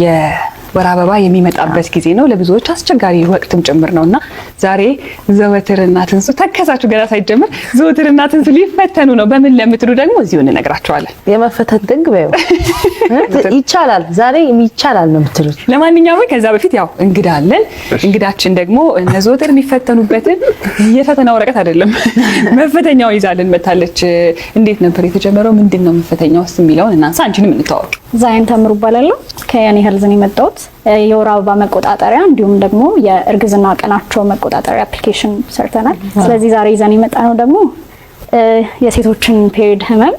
የወር አበባ የሚመጣበት ጊዜ ነው። ለብዙዎች አስቸጋሪ ወቅትም ጭምር ነው እና ዛሬ ዘወትርና ትንሱ ተከሳችሁ ገና ሳይጀምር ዘወትርና ትንሱ ሊፈተኑ ነው። በምን ለምትሉ ደግሞ እዚሁ እንነግራቸዋለን። የመፈተን ጥግ በይው ይቻላል፣ ዛሬ ይቻላል ነው የምትሉት። ለማንኛውም ከዛ በፊት ያው እንግዳ አለን። እንግዳችን ደግሞ እነ ዘወትር የሚፈተኑበትን የፈተና ወረቀት አይደለም መፈተኛው ይዛልን መታለች። እንዴት ነበር የተጀመረው? ምንድን ነው መፈተኛው ውስጥ የሚለውን እናንሳ። አንቺንም እንተዋወቅ። ዛይን ተምሩ እባላለሁ። ከያኔ ሄልዝ ነው የመጣሁት። የወር አበባ መቆጣጠሪያ እንዲሁም ደግሞ የእርግዝና ቀናቸው መቆጣጠሪያ application ሰርተናል። ስለዚህ ዛሬ ይዘን የመጣነው ደግሞ የሴቶችን period ህመም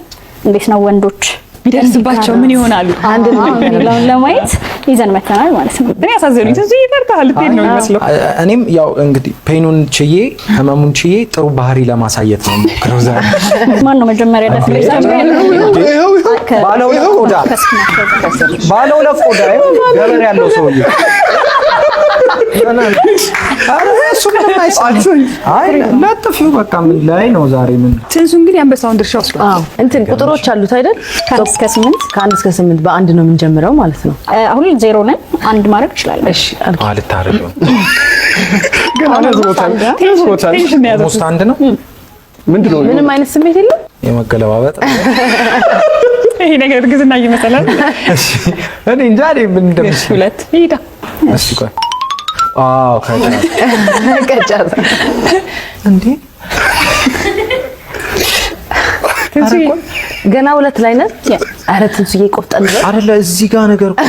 እንዴት ነው ወንዶች ቢደርስባቸው ምን ይሆናሉ አንድ የሚለውን ለማየት ይዘን መተናል ማለት ነው። እኔ አሳዘኑኝ። ትንሱ ይፈርታል ልትሄድ ነው የሚመስለው። እኔም ያው እንግዲህ pain ኡን ችዬ ህመሙን ችዬ ጥሩ ባህሪ ለማሳየት ነው የምሞክረው ዛሬ። ማን ነው መጀመሪያ ደፍሮ ባለሁለት ቆዳ ባለሁለት ቆዳ ገበር ያለው ሰውዬ እሱ ምንም አይሰማም። አይ ለጥፊው በቃ ምን ላይ ነው ዛሬ ምን ትንሱ እንግዲህ አንበሳውን ድርሻ ወስዷል። አዎ እንትን ቁጥሮች አሉት አይደል? ከአንድ እስከ ስምንት ከአንድ እስከ ስምንት በአንድ ነው የምንጀምረው ማለት ነው። አሁን ዜሮ ነን። አንድ ማድረግ እችላለሁ። እሺ ልታረገው ገና ነዝሮታል ነዝሮታል። tension ነው የያዘው። ሶስት አንድ ነው ምንድን ነው ምንም አይነት ስሜት የለም። የመገለባበጥ ይሄ ነገር እርግዝና እየመሰላል። እኔ እንጃ እኔ ምን እንደምስል ሁለት ይሄዳ እሺ ቆይ አዎ ቀጫ እንዴ ትንሱ ገና ሁለት ላይ ነን። ኧረ ትንሱዬ ቆፍጠን በል። አይደለ እዚህ ጋር ነገር እኮ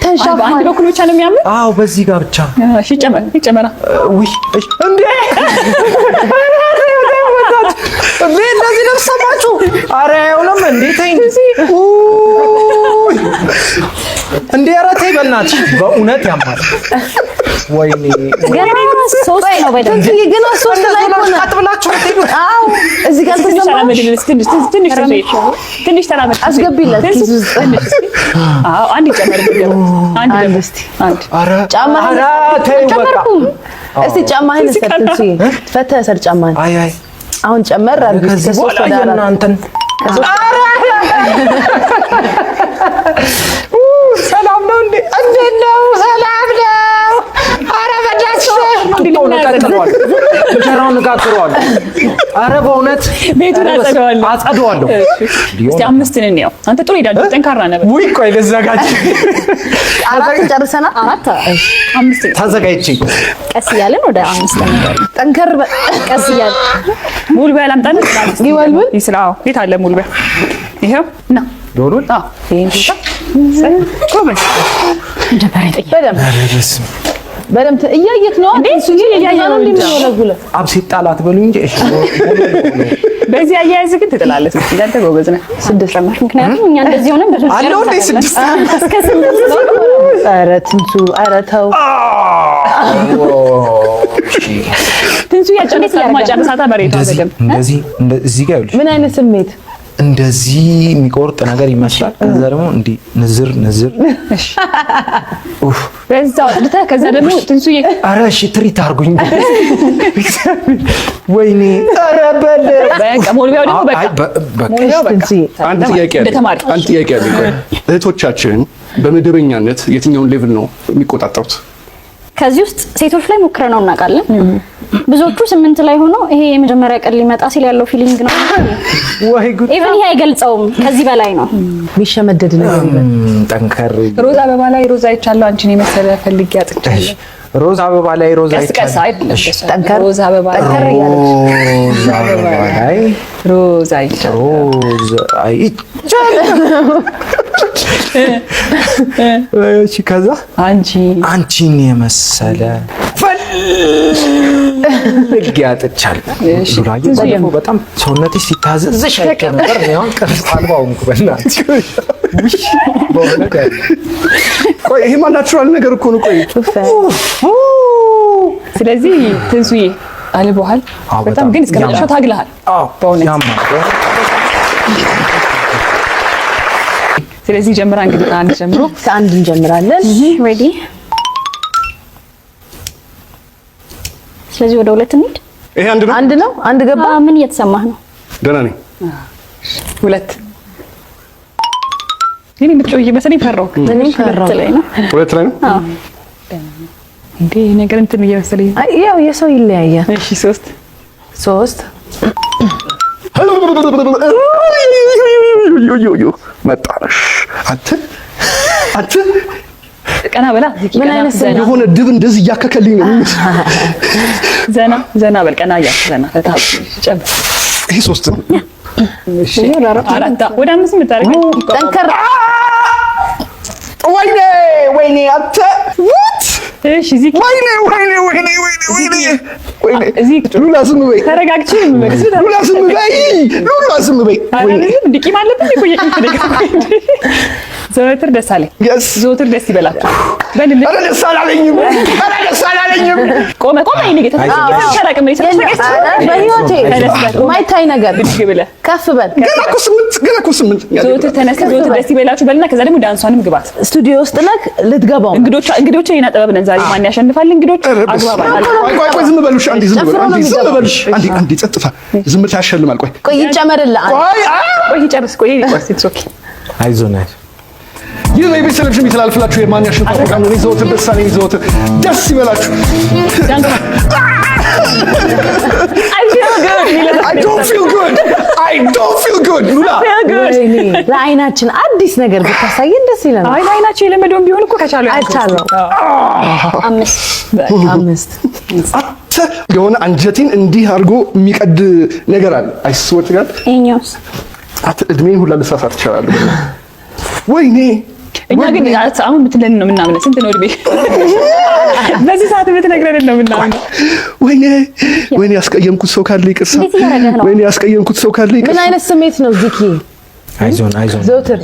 ተንሻፋ በአንድ በኩል ብቻ ነው የሚያምር። አዎ በዚህ ጋር ብቻ እሺ ይጨመር ይጨመራ። ውይ እሺ እንዴ እንዴ እንደዚህ ለብሰማችሁ ኧረ አይሆንም እንዴ ተይ እንጂ ውይ እንዴ ኧረ ተይ በእናትሽ በእውነት ያማል ወይኔ ገና ሶስት ነው በደንብ ትንሱዬ ገና ሶስት ላይ እኮ ነን። ቀጥ ብላችሁ የምትሄዱት አዎ እዚህ ጋር ትንሽ ተሰማ ተራመድልን እስኪ፣ ትንሽ ትንሽ ትንሽ ተራመድ። አስገቢለት ትንሱ፣ ኪስ ውስጥ። ትንሽ እስኪ። አዎ አንድ ይጨመር። አንድ አንድ ደግሞ እስቲ አንድ ኧረ ጫማህን ኧረ ተይ በቃ ጨመርኩም። እስቲ ጫማህን እሰር ትንሱዬ፣ ፈተህ እሰር ጫማህን። አይ አይ አሁን ጨመር አድርግ እስቲ ከዚህ ከሶስት በኋላ ወደ አራት የእናንተን ሰላም ነው እንዴ? እንዴት ነው? ሰላም ነው? ኧረ በእናትሽ ጡጦውን እቀጥለዋለሁ፣ እንጀራውን እጋግረዋለሁ። ኧረ በእውነት ቤቱን አጸደዋለሁ። አጸደዋለሁ። እስቲ አምስትን እንየው። አንተ ጥሩ ሄዳለህ፣ ጠንካራ ነህ። ውይ ቆይ ልዘጋጅ፣ አራት ጨርሰናል። አራት አምስት ተዘጋጅቼ ቀስ እያለን ወደ አምስት እንሄዳለን። ጠንከር በል። ቀስ እያለን ሙልበያ ላምጣልህ። ይወልውል? ይስራ። አዎ የት አለ ሙልበያ? ይኸው ና። ዶሉል አዎ ይሄን ቦታ ጎበዝ። መጀመሪያ ጠየቅ በደንብ በደንብ እያየክ ነው እንዴ? ትንሱዬ፣ እያየሁ ነው ነው እንጂ። እንደሚወለውለው አብሴት ጣላት በሉኝ እንጂ እሺ በዚህ አያያዝ ግን ትጥላለህ። እስኪ አንተ ጎበዝ ነህ። ስድስት ጨመር። ምክንያቱም እኛ እንደዚህ ሆነን ብዙ አለው እንዴ ስድስት እስከ ስምንት ነው። ኧረ ትንሱ ኧረ ተው ትንሱ ያጨርሳት ማጨርሳታ መሬቷ እንደዚህ በደምብ እንደዚህ እዚህ ጋር ይኸውልሽ ምን አይነት ስሜት እንደዚህ የሚቆርጥ ነገር ይመስላል። ከዛ ደግሞ እንዲህ ንዝር ንዝር። ኡፍ በዛው አጽድተህ ከዛ ደግሞ ትንሱዬ ኧረ እሺ ትሪት አድርጉኝ። ወይኔ ኧረ በል በቃ ሞልቢያው ደግሞ በቃ አይ፣ በቃ ሞልቢያው በቃ ትንሱዬ አንድ ጥያቄ እንደ አለኝ። ተማሪ አንድ ጥያቄ አለኝ። ቆይ እህቶቻችን በመደበኛነት የትኛውን level ነው የሚቆጣጠሩት? ከዚህ ውስጥ ሴቶች ላይ ሞክረ ነው እናውቃለን። ብዙዎቹ ስምንት ላይ ሆኖ ይሄ የመጀመሪያ ቀን ሊመጣ ሲል ያለው feeling ነው። ወይ ጉድ! even ይሄ አይገልጸውም። ከዚህ በላይ ነው። የሚሸመደድ ነገር ይበል። ጠንከር ሮዝ አበባ ላይ ሮዝ አይቻለሁ። አንቺን የመሰለ ፈልጌ አጥቻለሁ። ሮዝ አበባ ላይ ሮዝ ቀስ ቀስ አይቻልም። አይደለም ጠንከር ሮዝ አበባ ላይ ጠንከር እያለች ሮዝ አበባ ላይ ሮዝ አይቻለሁ። ሮዝ አይቻልም። እሺ ከዛ አንቺ አንቺን የመሰለ ፈልጌ አጥቻለሁ። እሺ። ሉላዬ ባለፈው በጣም ሰውነትሽ ሲታዘዝሽ አይቼ ነበር። እኔ አሁን ቅርጽ አልባ ሆንኩ። በእናትሽ ውይ፣ በእውነት ያለ ቆይ ይሄማ natural ነገር እኮ ነው። ቆይ ስለዚህ ትንሱዬ አልቦሃል አዎ፣ በጣም በጣም ግን እስከ መጨረሻው ያማል። ታግለሃል። በእውነት ያማል። ስለዚህ ጀምራ እንግዲህ ከአንድ ጀምሮ ከአንድ እንጀምራለን። ready። ስለዚህ ወደ ሁለት እንሂድ። ይሄ አንድ ነው። አንድ ነው። አንድ ገባ። ምን እየተሰማህ ነው? ደህና ነኝ። ሁለት እኔ የምትጮህ እየመሰለኝ ፈራሁ። እኔም ፈራሁ። ሁለት ላይ ነው። ሁለት ላይ ነው። እንዴ፣ ይሄ ነገር እንትን እየመሰለኝ። አይ፣ ያው የሰው ይለያያል። እሺ፣ ሶስት። ሶስት። መጣነሽ አንተ አንተ። ቀና በላ ዚኪ፣ ምን ቀና አይነት ዘና። የሆነ ድብ እንደዚህ እያከከልኝ ነው የሚመስለው። ዘና ዘና በል፣ ቀና እያልክ ዘና ፈታ ጨምር። ይሄ ሶስት ነው። እሺ፣ አራት፣ ወደ አምስት የምታደርገው። ጠንከር። ወይኔ ወይኔ አንተ፣ what? እሺ ዚኪ። ወይኔ ወይኔ ወይኔ ወይኔ ወይኔ ወይኔ! እዚህ ሉላ ዝም በይ። ተረጋግቼ ነው የምመልስ። ሉላ ዝም በይ። ሉላ ዝም በይ። ወይኔ! እንዲህ ቂም አለብን እኮ እየቂም። ዘወትር ደስ አለኝ። Yes. ዘወትር ደስ ይበላችሁ በልልኝ። ኧረ ደስ አላለኝም። ኧረ ደስ አላለኝም። ቆመ ቆመ። ይሄ ጌታ ተራቅም ነው። በህይወቴ ተነስ በል። ማይታይ ነገር። ብድግ ብለህ ከፍ በል። ገና እኮ ስምንት፣ ገና እኮ ስምንት። ዘወትር ተነስ፣ ዘወትር ደስ ይበላችሁ በልና ከዛ ደግሞ ዳንሷንም ግባት። ስቱዲዮ ውስጥ ነህ፣ ልትገባው ነው። እንግዶች እንግዶች የኛ ጥበብ ነን። ዛሬ ማን ያሸንፋል? እንግዶች ኧረ በስመ አግባብ አብ። አለ። ቆይ ቆይ ቆይ፣ ዝም በሉ እሺ። አንዴ ዝም በሉ። ጨፍሮ ነው አንዴ ዝም የሚገባው። በሉ እሺ። አንዴ አንዴ ጸጥታ። ዝምታ ያሸልማል። ቆይ። ቆይ፣ ይጨመርልህ አንድ። ቆይ ቆይ ይጨርስ። ቆይ ይጨርስ። It's okay. አይዞን አይዞን። ይህ በኢቢኤስ ቴሌቪዥን የሚተላለፍላችሁ የማን ያሸንፋል ፕሮግራም ነው። እኔ ዘወትር ደስ አለኝ። ዘወትር ደስ ይበላችሁ። I feel good. I don't feel good. I don't feel good. ሉላ። Feel good. ወይኔ፣ ለአይናችን አዲስ ነገር ብታሳየን ደስ ይለናል። አይ፣ ለአይናቸው የለመደውን ቢሆን እኮ ከቻሉ። አልቻለው። አምስት። አምስት። አንተ፣ የሆነ አንጀቴን እንዲህ አድርጎ የሚቀድ ነገር አለ። I swear to God. ይሄኛውስ? አንተ፣ እድሜን ሁላ ልሳሳት እችላለሁ። ወይኔ! እኛ ግን አሁን የምትለን ነው የምናምነው። ስንት ነው እድሜ? በዚህ ሰዓት የምትነግረንን ነው የምናምነው። ወይኔ ወይኔ፣ ያስቀየምኩት ሰው ካለ ይቅርታ። እንዴት እያደረገህ ነው? ወይኔ፣ ያስቀየምኩት ሰው ካለ ምን ይቅርታ። አይነት ስሜት ነው ዚኪ? አይዞን አይዞን። ዘውትር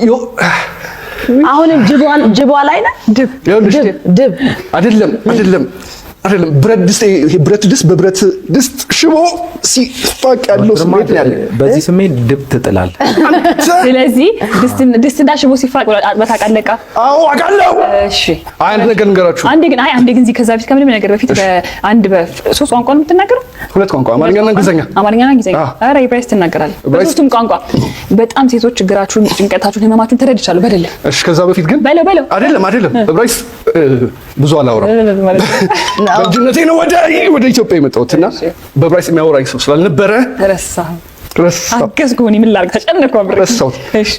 አሁንም ጅቧ ላይ ነህ? ድብ። ይኸውልሽ፣ ድብ ድብ። አይደለም አይደለም አይደለም፣ ብረት ድስት፣ ይሄ ብረት ድስት በብረት ድስት ሽቦ ሲፋቅ ያለው ስሜት ነው ያለ። በዚህ ስሜት ድብ ትጥላለህ። ስለዚህ ድስትና ሽቦ ሲፋቅ አጥበህ ታውቃለህ? ዕቃ? አዎ፣ አውቃለሁ። እሺ። አይ፣ አንድ ነገር እንገራችሁ። አንዴ ግን፣ አይ አንዴ ግን እዚህ ከዛ በፊት ከምንም ነገር በፊት በአንድ በሶስት ቋንቋ ነው የምትናገረው? ሁለት ቋንቋ፣ አማርኛና እንግሊዝኛ። አማርኛና እንግሊዝኛ። አዎ። ኧረ ዕብራይስጥ ትናገራለህ። ዕብራይስጥ። በሶስቱም ቋንቋ በጣም ሴቶች ችግራችሁን፣ ጭንቀታችሁን፣ ህመማችሁን ተረድቻለሁ። በደለ እሺ፣ ከዛ በፊት ግን በለው በለው። አይደለም አይደለም፣ ዕብራይስጥ ብዙ አላወራም። ማለት ነው። በልጅነቴ ነው ወደ ኢትዮጵያ የመጣሁት እና በዕብራይስጥ የሚያወራኝ ሰው ስላልነበረ ረሳሁ። ረሳሁ። አገዝኩህ። እኔ ምን ላድርግ? ተጨነቅኩ አብሬ። ረሳሁት። እሺ።